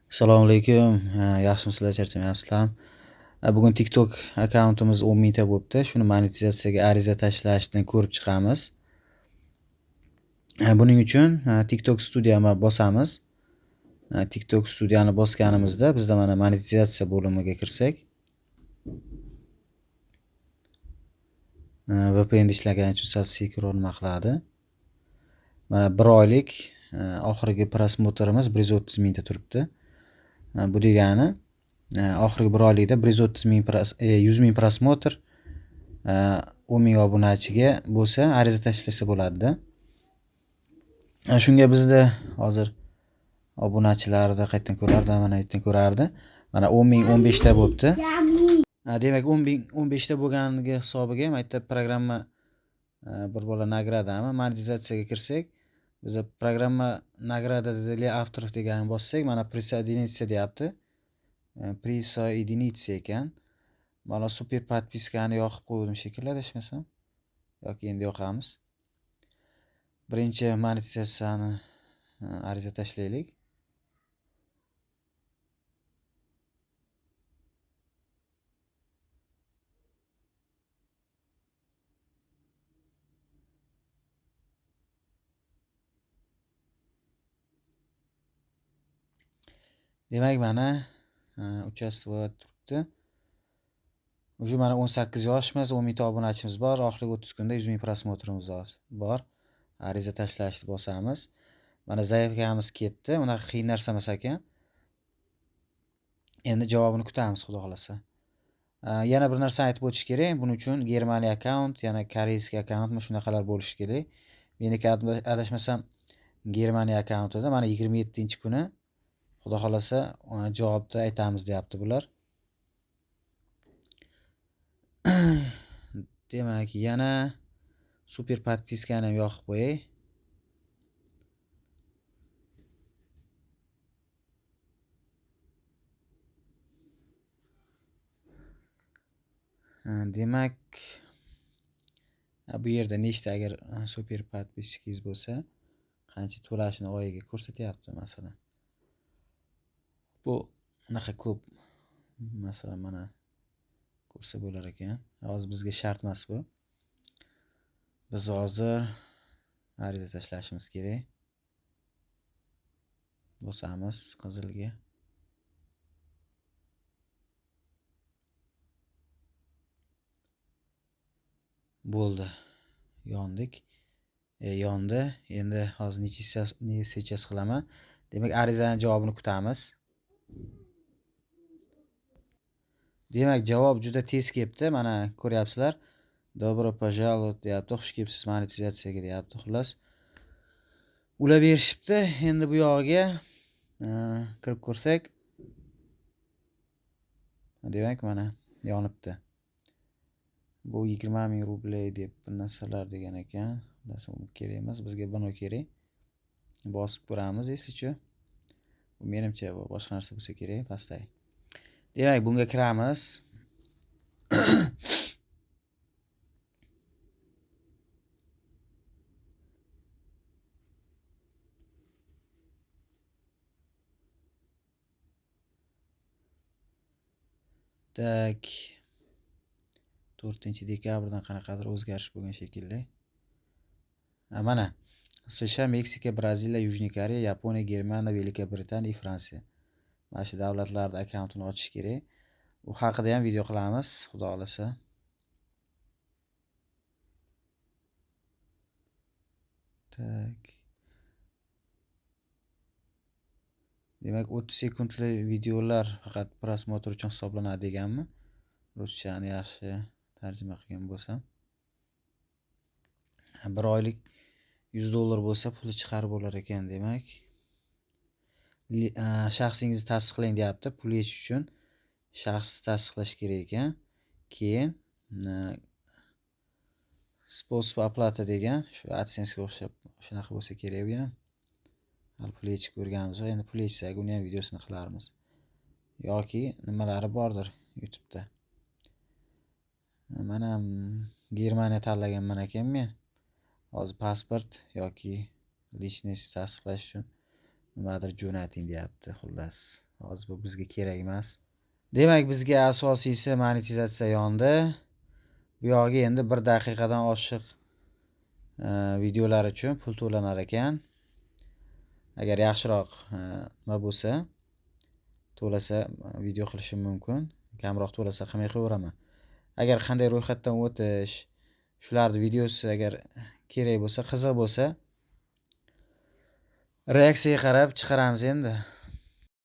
Assalomu alaykum. Yaxshimisizlar, charchamayapsizlarmi? Bugun TikTok akkauntimiz 10 mingta bo'libdi. Shuni monetizatsiyaga ariza tashlashni ko'rib chiqamiz. Buning uchun TikTok Studio'ni bosamiz. TikTok Studio'ni bosganimizda bizda mana monetizatsiya bo'limiga kirsak, VPN ishlagani uchun sal sekinroq nima qiladi. Mana bir oylik oxirgi prosmotrimiz 130 mingta turibdi. Bu degani oxirgi bir oylikda 130 ming 100 ming prosmotr 10 ming obunachiga bo'lsa ariza tashlasa bo'ladi-da. Shunga bizda hozir obunachilarni qayerdan ko'rardi, mana yerdan ko'rardi. Mana 10 ming 15 ta bo'libdi. Demak 10 ming 15 ta bo'lganiga hisobiga mana yerda programma bir bola nagradami monetizatsiyaga kirsak, biza programma nagrada для авторов deganni bossak, mana присоединиться deyapti. Присоединиться ekan. Mana super podpiskani yoqib qo'ydim shekilli, adashmasam. Yoki endi yoqamiz. Birinchi monetizatsiyani ariza tashlaylik. Demak, mana участвовать turibdi. Уже mana 18 yoshmiz, 10 mingta obunachimiz bor, oxirgi 30 kunda 100 ming prosmotrimiz bor. Ariza tashlashni bosamiz. Mana zaявkamiz ketdi. Unaqa qiyin narsa emas ekan. Endi javobini kutamiz, xudo xolasa. Yana bir narsani aytib o'tish kerak. Buning uchun Germaniya akkaunt, yana koreyskiy akkauntmi shunaqalar bo'lishi kerak. Meniki adashmasam Germaniya akkauntida mana 27-kuni xudo xolasa javobni aytamiz deyapti bular. Demak, yana super podpiskani ham yoqib qo'yay. Demak, bu yerda nechta agar super podpiskangiz bo'lsa, qancha to'lashini oyiga ko'rsatyapti masalan. Bu unaqa ko'p masalan mana ko'rsa bo'lar ekan. Hozir bizga shart emas bu. Biz hozir ariza tashlashimiz kerak. Bosamiz qizilga. Bo'ldi. Yondik. Yondi. Endi hozir nechasi qilaman. Demak, arizaning javobini kutamiz. Demak, javob juda tez kelibdi. Mana ko'ryapsizlar. Добро пожаловать deyapti. Xush kelibsiz monetizatsiyaga deyapti. Xullas, ular berishibdi. Endi bu yog'iga kirib ko'rsak, demak, mana yonibdi. Bu 20 ming rubl deb bir narsalar degan ekan. Xullas, u kerak emas, bizga buni kerak. Bosib ko'ramiz esichi. Bu menimcha bu boshqa narsa bo'lsa kerak, pastday. Demak, bunga kiramiz. Tak. 4-dekabrdan qanaqadir o'zgarish bo'lgan shekilli. Mana США, Meksika, Braziliya, Yujniy Koreya, Yaponiya, Germaniya, Великая Britaniya, Fransiya. Mana shu davlatlarda akkauntini ochish kerak. U haqida ham video qilamiz, xudo xolasa. Tak. Demak, 30 sekundli videolar faqat prosmotr uchun hisoblanadi deganmi? Ruschani yaxshi tarjima qilgan bo'lsam. Bir oylik $100 bo'lsa puli chiqarib bo'lar ekan demak. Shaxsingizni tasdiqlang deyapti. Pul yechish uchun shaxsni tasdiqlash kerak ekan. Keyin способ оплаты degan shu AdSense'ga o'xshab shunaqa bo'lsa kerak bu ham. Hali pul yechib ko'rganmiz, endi pul yechsak uni ham videosini qilarmiz. Yoki nimalari bordir YouTube'da. Mana Germaniya tanlaganman ekan men. Hozir pasport yoki личность tasdiqlash uchun Nimadir jo'nating deyapti, xullas. Hozir bu bizga kerak emas. Demak, bizga asosiysi monetizatsiya yondi. Bu yog'iga endi 1 daqiqadan oshiq videolar uchun pul to'lanar ekan. Agar yaxshiroq nima bo'lsa, to'lasa video qilishim mumkin. Kamroq to'lasa qilmay qo'yaveraman. Agar qanday ro'yxatdan o'tish, shularni videosi agar kerak bo'lsa, qiziq bo'lsa, reaksiyaga qarab chiqaramiz endi.